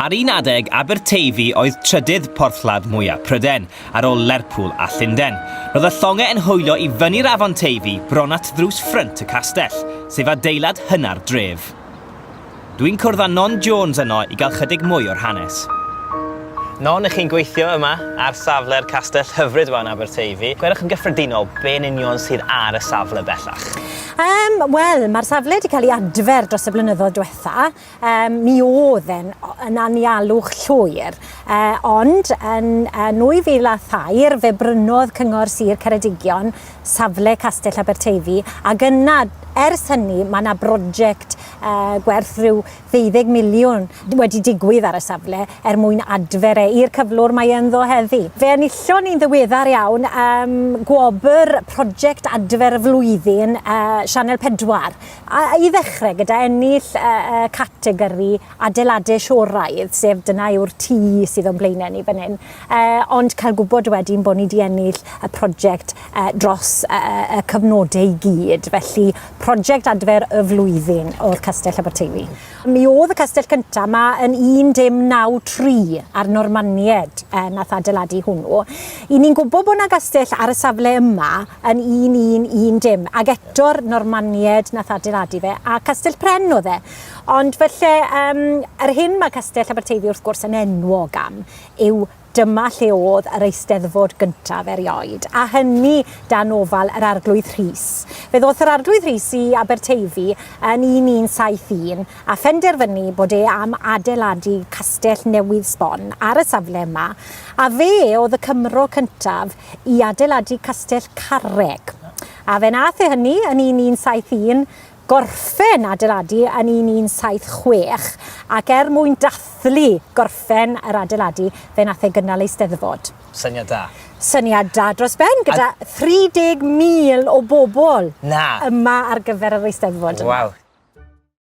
Ar un adeg, Aberteifi oedd trydydd porthladd mwyaf Pryden, ar ôl Lerpwl a Llundain. Roedd y llongau yn hwylio i fyny'r afon Teifi bron at ddrws ffrynt y castell, sef adeilad hynna'r dref. Dwi'n cwrdd â Non Jones yno i gael chydig mwy o'r hanes. Non, ych chi'n gweithio yma ar safle'r castell hyfryd yma yn Aberteifi. Gwedwch yn gyffredinol, be yn union sydd ar y safle bellach? Um, Wel, mae'r safle wedi cael ei adfer dros y blynyddoedd diwetha. Um, mi oedd e'n yn anialwch llwyr, uh, ond yn uh, 2003 fe brynodd Cyngor Sir Ceredigion safle Castell Aberteifi, ac yna ers hynny mae yna brosiect uh, gwerth rhyw ddeuddeg miliwn wedi digwydd ar y safle er mwyn adfer e i'r cyflwr mae e ynddo heddi. Fe enillon ni'n ddiweddar iawn um, gwobr prosiect adfer y flwyddyn uh, Sianel 4. A i ddechrau gyda ennill y y categori adeiladau Sioraidd, sef dyna yw'r tŷ sydd o'n blaenau ni fan hyn, yy ond cael gwybod wedyn bod ni 'di ennill y prosiect yy dros y y y cyfnodau i gyd, felly prosiect adfer y flwyddyn oedd Castell Aberteifi. Mi oedd y castell cynta 'ma yn 1993 a'r Normanied yy nath adeiladu hwnnw. 'Y ni'n gwybod bod 'na gastell ar y safle yma yn 1110 ag eto'r Normanied nath adeiladu fe a castell pren o'dd e. Ond falle yym yr hyn ma' Castell Aberteifi wrth gwrs yn enwog am yw dyma lle o'dd yr Eisteddfod gyntaf erioed, a hynny dan ofal yr Arglwydd Rhys. Fe ddoth yr Arglwydd Rhys i Aberteifi yn 1171 a phenderfynu bod e am adeiladu castell newydd sbon ar y safle yma, a fe o'dd y Cymro cyntaf i adeiladu castell carreg. A fe nath e hynny yn 1171, gorffen adeiladu yn 1176, ac er mwyn dathlu gorffen yr adeiladu, fe nath e gynnal eisteddfod. Syniad da. Syniad da dros ben, gyda 30,000 o bobl Na. yma ar gyfer yr eisteddfod yma. Waw.